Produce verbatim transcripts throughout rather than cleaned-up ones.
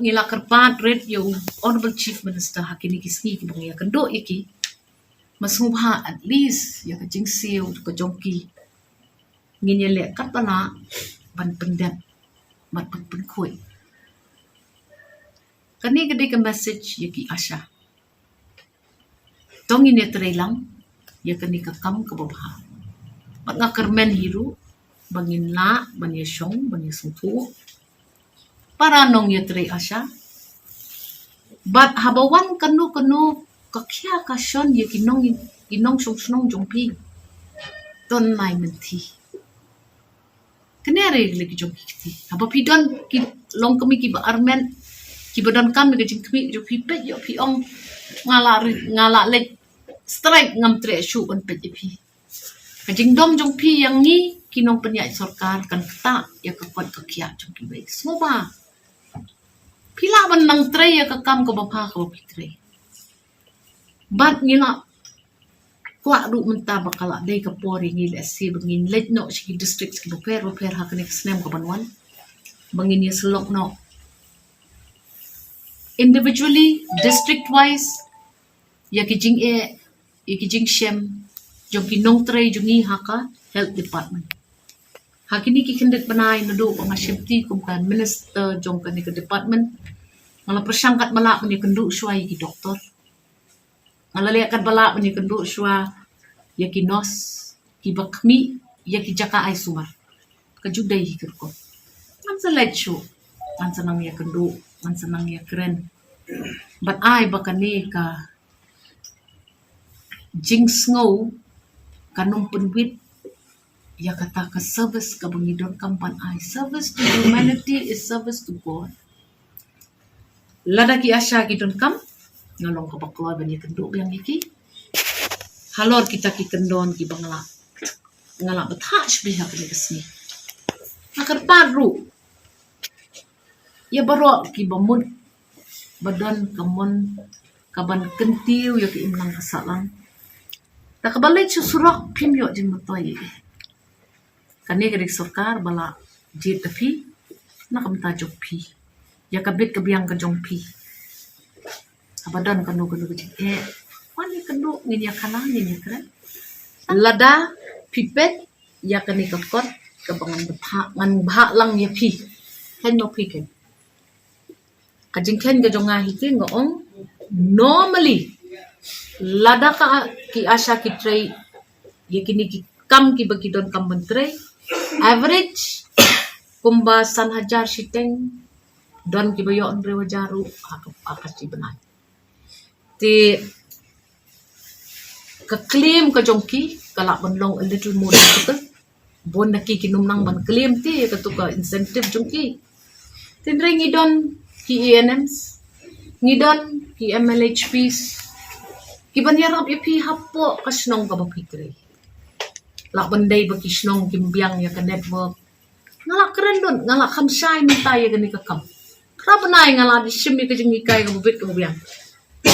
Ngi la kyrpad rit ïa u Honorable Chief Minister ha kine ki sngi kiba ngi ïakynduh ïa ki. Nga sngewbha at least ïa ka jingsiew ka jong ki ngin ïaleh katba lah ban pyndep, ban pyn- pynkhuid. Kane ka dei ka message ïa ki ASHA. To ngin ïatrei lang ïa kane ka kam kaba bha. Bad nga kyrmen hi ruh ba ngin lah ban ïashong, ban ïasngewthuh para nongïatrei ASHA. Bad haba wan kano kano ka khia ka shon ïa ki nong, ki nongshong shnong jong phi, to nai mynthi. Kane re lei ki jong ki kti. Haba phi don ki longkmie kiba armet, kiba donkam ïa ka jingkhmih jong phi, peit ïoh phi ong, nga la ri- nga la leit strike, ngam treh shuh ban peit ïa phi. Ka jingdom jong phi ïa ngi ki nongpynïaid sorkar kan ktah ïa ka kot ka khiah jong kiwei. Sngewbha phi lah ban nang trei ïa ka kam kaba bha kaba phi trei. Bad ngi la kwah ruh mynta ba ka la dei ka por ïa ngi lehse ba ngin leit noh sha ki district kiba pher ba pher ha kane ka snem kaban wan, ba ngin ïasyllok noh individually, district wise, ïa ki jingeh, ïa ki jingshem jong ki nongtrei jong ngi ha ka health department. Ha kine ki khyndiat bnai naduh ba nga shimti kum ka minister jong kane ka department, nga la pyrshang katba lah ban ïakynduh shuwa ïa ki doktor. Nga la leh katba lah ban ïakynduh shuwa ïa ki nurse kiba khmih ïa ki jaka ai sumar. Ka ju dei hi ka rukom. Ngan sa leit shuh, ngan sa nang ïakynduh, ngan sa nang ïakren. Bad ai ba kane ka jingsngew kan ym pynwit ïa kata ka service kaba ngi donkam ban ai. Service to humanity is service to God. Lada ki ASHA ki donkam, nga long kaba kloi ban ïakynduh biang ïa ki halor kita ki kyndon kiba nga la, nga la bthah shibun ha kane ka sngi. Nga kyrpad ruh ïa baroh kiba mut ba don ka mon kaban kyntiew ïa ka imlang ka sahlang, da kaba leit sha surok phim ïoh jingmyntoi ïa ki. Kane ka dei ka sorkar ba la jied da phi na ka bynta jong phi, ïa ka bit ka biang ka jong phi. Haba don kano kano ka jingeh, wan ïakynduh, ngin ïakynduh, ngin ïakren. Lada phi peit ïa kane ka kot kaba ngan bha, ngan bha lang ïa phi. Kan mo phi kan. Ka jingkhein ka jong nga hi ki nga ong, normally lada ka ki ASHA ki trei ïa kine ki kam kiba ki donkam ban trei, average kumba san hajar shiteng, don kiba ïoh hynriew hajar ruh ha ka, ha ka shi bnai. Te ka claim ka jong ki ka lah ban long a little more difficult. Bun na ki kin ym nang ban claim te ïa katu ka incentive jong ki. Tynrai ngi don ki ANMs, ngi don ki MLHPs kiban ïarap ïa phi hapoh ka shnong kaba phi trei. Lah ban dei ba ki shnong kim biang ïa ka network. Nga lah kren don, nga lah kham shai mynta ïa kane ka kam. Phra bnai nga lah dei shim ïa ka jinghikai kaba bit kaba biang.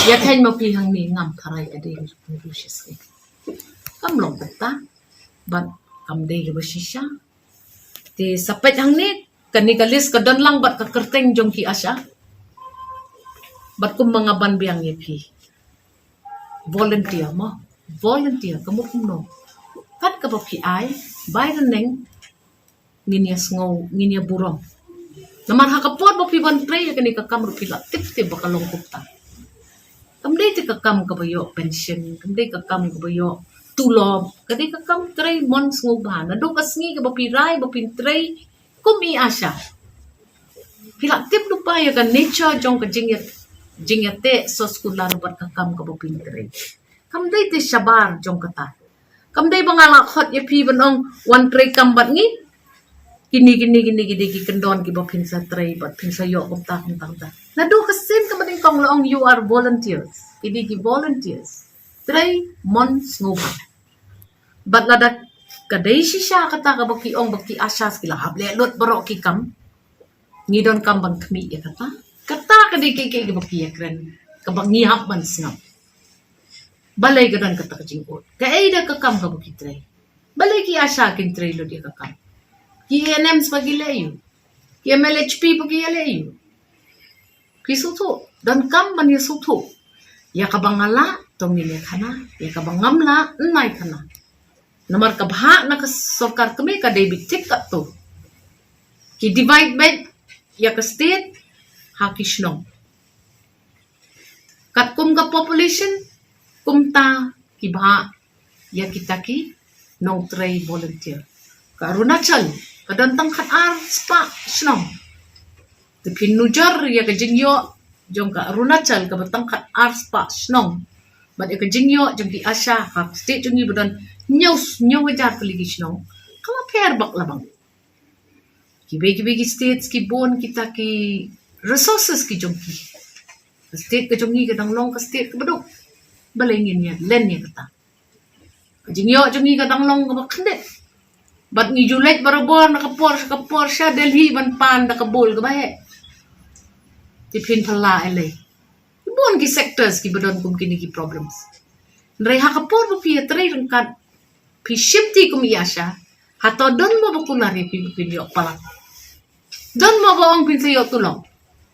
Ïa kane ma phi hangne ngam tharai ade ngi ruh shi sngi. Kam long kata, bad kam dei kaba shisha. Te sa peit hangne, kane ka list ka don lang bad ka kyrteng jong ki ASHA. Bad kumba nga ban biang ïa phi, volunteer mo, volunteer ka mut kumno? Kat kaba phi ai bai rneng, ngin ïa sngew, ngin ïa burom. Namar ha ka por ba phi ban trei ïa kane ka kam ruh phi lah tip tip ba ka long kumta. Kam dei te ka kam kaba ïoh pension, kam dei ka kam kaba ïoh tulop, ka dei ka kam trei mon sngewbha. Naduh ka sngi kaba phi rai ba phin trei kum i ASHA, phi lah tip lypa ïa ka nature jong ka jingïa, jingïateh soskular bad ka kam kaba phin trei. Kam dei te shabar jong kata. Kam dei ba nga lah khot ïa phi ban ong wan trei kam bad ngi. Kine, kine, kine, kine ki kyndon kiba phin sa trei bad phin sa ïoh kumta, kumta, kumta. Naduh ka sien kaba nyngkong la ong you are volunteers. Kine ki volunteers. Trei mon sngewbha. Bad lada ka dei shisha kata kaba ki ong ba ki ASHAs ki la hap leh lut baroh ki kam, ngi donkam ban khmih ïa kata. Kata ka dei kiei kiei kiba ki ïakren, kaba ngi hap ban sngap. Balei ka don kata ka jingud? Kaei da ka kam kaba ki trei? Balei ki ASHA kin trei lut ïa ka kam? Ki ANMs ba ki leh ïa u, ki MLHP ba ki ïa leh ïa u. Phi sngewthuh, donkam ban ïa sngewthuh. Ïa kaba nga lah, to ngin ïa khana, ïa kaba ngam lah, ym nai khana. Namar ka bhah na ka sorkar kmie ka dei beit thik katto. Ki divide beit ïa ka state ha ki shnong. Katkum ka population, kumta ki bhah ïa kita ki nongtrei volunteer. Ka Arunachal ka don tang khatar spah shnong. Te phin nujor ïa ka jingïoh jong ka Arunachal kaba tang khatar spah shnong, bad ïa ka jingïoh jong ki ASHA ha ka state jong ngi ba don hynñiew, hynñiew hajar tylli ki shnong, ka la pher bak la bang. Kiwei kiwei ki states ki bun kita ki resources ki jong ki. Ka state ka jong ngi ka dang long ka state kaba duk. Balei ngin ïa len ïa kata? Ka jingïoh jong ngi ka dang long kaba khyndiat. Bad ngi ju leit barabor na ka por sha ka por, sha Delhi ban pan da ka bol kaba heh. Te phin phylla ïaleh. Ki bun ki sectors kiba don kum kine ki problems. Hynrei ha ka por ba phi ïatrei ryngkat, phi shim ti kum i ASHA, hato don mo ba kular ïa phi ba phin ïoh palat? Don mo ba ong phin sa ïoh tulop?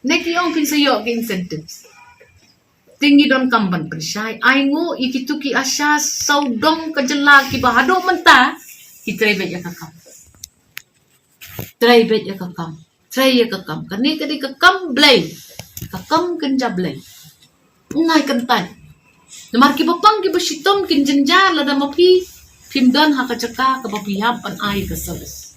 Ne ki ong phin sa ïoh ki incentives? Te ngi donkam ban pynshai, ai nguh ïa kito ki ASHA sawdong ka jylla kiba haduh mynta ki trei beit ïa ka kam. Trei beit ïa ka kam. Trei ïa ka kam. Kane ka dei ka kam Blei. Ka kam kynja Blei. Ym nai kyntait. Namar kiba pang kiba shitom kin jynjar lada ma phi phim don ha ka jaka kaba phi hap ban ai ka service.